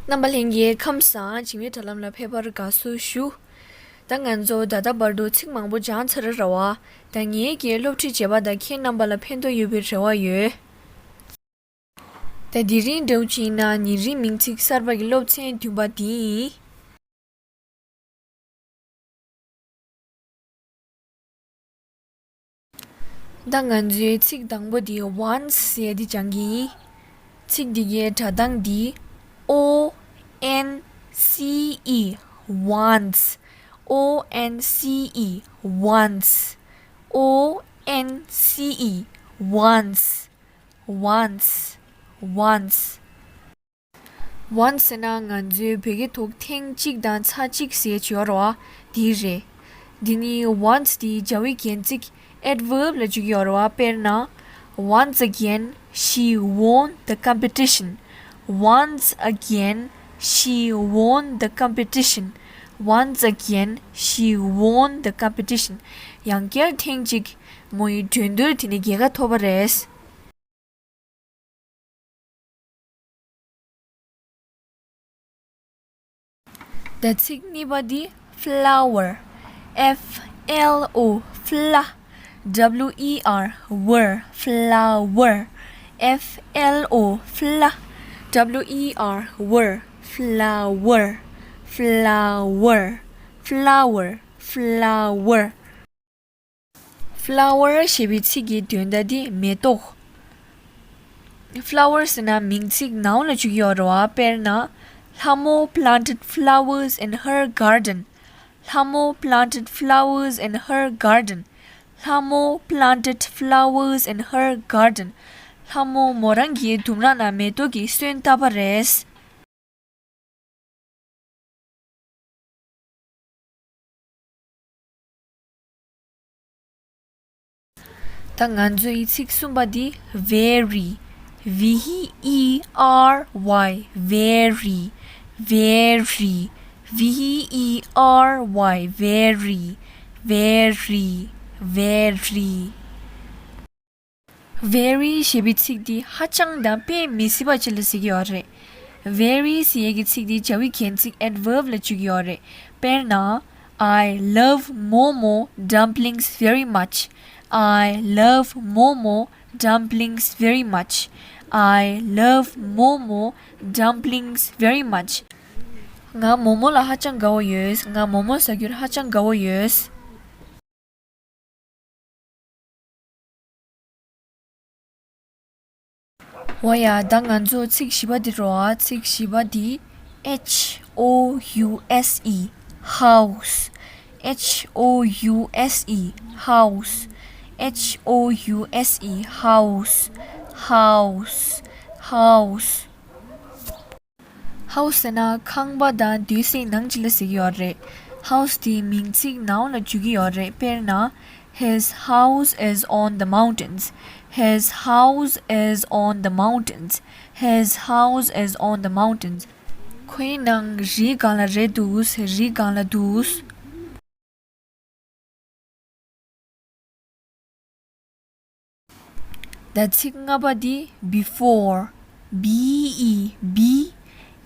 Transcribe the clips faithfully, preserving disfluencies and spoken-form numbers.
རྣམ་པ་ལྷན་རྒྱས་ཁམས་བཟང་། འཇིགས་མེད་དྲ་ལམ་ལ་ཕེབས་པར་དགའ་བསུ་ཞུ། ད་ང་ཚོ་ད་ལྟ་བར་དུ་ཚིག་མང་པོ་སྦྱངས་ཚར་ར་བ། ད་ངེད་ཀྱིས་སློབ་ཁྲིད་བྱས་པ་དང་ཁྱེད་རྣམ་པ་ལ་ཕན་ཐོགས་ཡོད་པའི་རེ་བ་ཡོད། ད་དེ་རིང་འདྲ་བོ་ཅིག་ཡིན་ན་ཉིན་རེའི་མིང་ཚིག་གསར་པ་གི་སློབ་ཚན་བདུན་པ་འདི་ཡིན། ད་ང་ཚོའི་ཚིག་དང་པོ་འདི་once ཟེར་ཡ་འདི་སྦྱང་གི་ཡིན། ཚིག་འདི་གའི་སྒྲ་གདངས་འདི་O N C E, once. O N C E, once. O N C E, once. Once, once. Once ཟེར་ན་ང་ཚོའི་བོད་སྐད་ཐོག་ཐེངས་གཅིག་དང་ཚར་གཅིག་ཟེར་གྱི་ཡོད་རེད་བ། དེ་རེད། འདི་ནི་once དེ་བྱ་བའི་རྒྱན་ཚིག adverb ལ་འཇུག་གི་ཡོད་རེད་བ། དཔེར་ན། Once again, she won the competition. Once again, she won the competition. Once again, she won the competition. ཡང་བསྐྱར་ཐེངས་གཅིག་མོ་ཡིས་འགྲན་བསྡུར་དེ་ནས་རྒྱལ་ཁ་ཐོབ་པ་རེད། ད་ཚིག་གཉིས་པ་འདི་flower. F L O, fla. W E R, wer, flower. F L O, fla. W E R, wer, flower. Flower, flower, flower. Flower ཞེས་པའི་ཚིག་གི་དོན་དག་འདི་མེ་ཏོག Flower ཟེར་ན་མིང་ཚིག་noun ལ་འཇུག་ཡོད་རེད་བ། དཔེར་ན། ལྷ་མོ་planted flowers in her garden. ལྷ་མོ་planted flowers in her garden. ལྷ་མོ་planted flowers in her garden. ལྷ་མོ་མོ་རང་གི་ལྡུམ་ར་ན་མེ་ཏོག་གི་སོན་བཏབ་པ་རེད། ད་ང་ཚོ་ཡི་ཚིག་གསུམ་པ་འདི་very. V E R Y, very, very. V E R Y, very, very, very. Very ཞེས་པའི་ཚིག་འདི་ཧ་ཅང་དང་དཔེ་མི་སྲིད་པ་ཅིག་ལ་ཟེར་གྱི་ཡོད་རེད། Very ཟེར་ཡས་ཀྱི་ཚིག་འདི་བྱ་བའི་རྒྱན་ཚིག་adverb ལ་འཇུག་གི་ཡོད་རེད། དཔེར་ན། I love momo dumplings very much. I love momo dumplings very much. I love momo dumplings very much. ང་མོག་མོག་ལ་ཧ་ཅང་དགའ་བོ་ཡོད། ང་མོག་མོག་ཟ་རྒྱུར་ཧ་ཅང་དགའ་བོ་ཡོད། འོ་ཡ། ད་ང་ཚོ་ཚིག་བཞི་པ་འདི་རོ། ཚིག་བཞི་པ་འདི་H O U S E, house. H O U S E, house. H O U S E, house. House, house. House ཟེར་ན་ཁང་པ་དང་སྡོད་སའི་ནང་ཅིག་ལ་ཟེར་གྱི་ཡོད་རེད། House དེ་མིང་ཚིག་noun ལ་འཇུག་གི་ཡོད་རེད། དཔེར་ན། His house is on the mountains. His house is on the mountains. His house is on the mountains. ཁོའི་ནང་རིའི་སྒང་ལ་རེད་འདུག་རིའི་སྒང་ལ་འདུག་ད་ཚིག་ལྔ་པ་འདི་before. B E B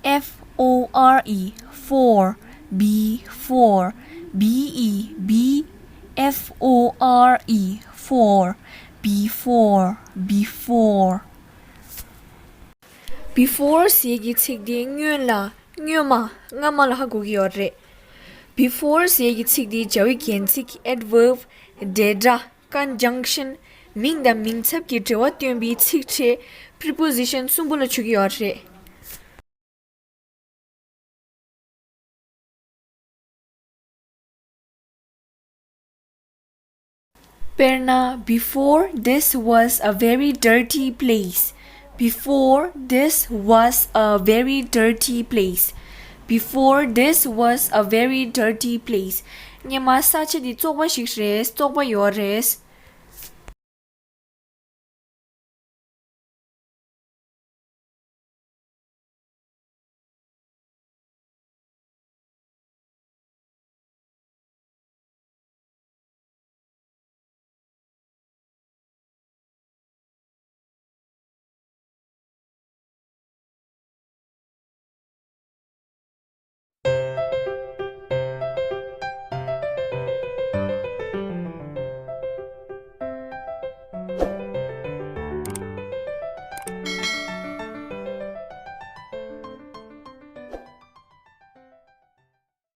F O R E, fore. Before. B E B F O R E, fore. Before, before. Before ཟེར་གྱི་ཚིག་འདི་སྔོན་ལ། སྔོན་མ། སྔ་མ་ལ་ཧ་གོ་གི་ཡོད་རེད། Before ཟེར་གྱི་ཚིག་འདི་བྱ་བའི་རྒྱན་ཚིག adverb, འབྲེལ་སྒྲ། Conjunction, མིང་དང་མིང་ཚབ་ཀྱི་འབྲེལ་བ་སྟོན་པའི་ཚིག་ཕྲད། Preposition གསུམ་པོ་ལ་འཇུག་གི་ཡོད་རེད། དཔེར་ན། Before, this was a very dirty place. Before, this was a very dirty place. Before, this was a very dirty place. སྔོན་མ་ས་ཆ་འདི་བཙོག་པ་ཞིག་རེད། བཙོག་པ་ཡོད་རེད།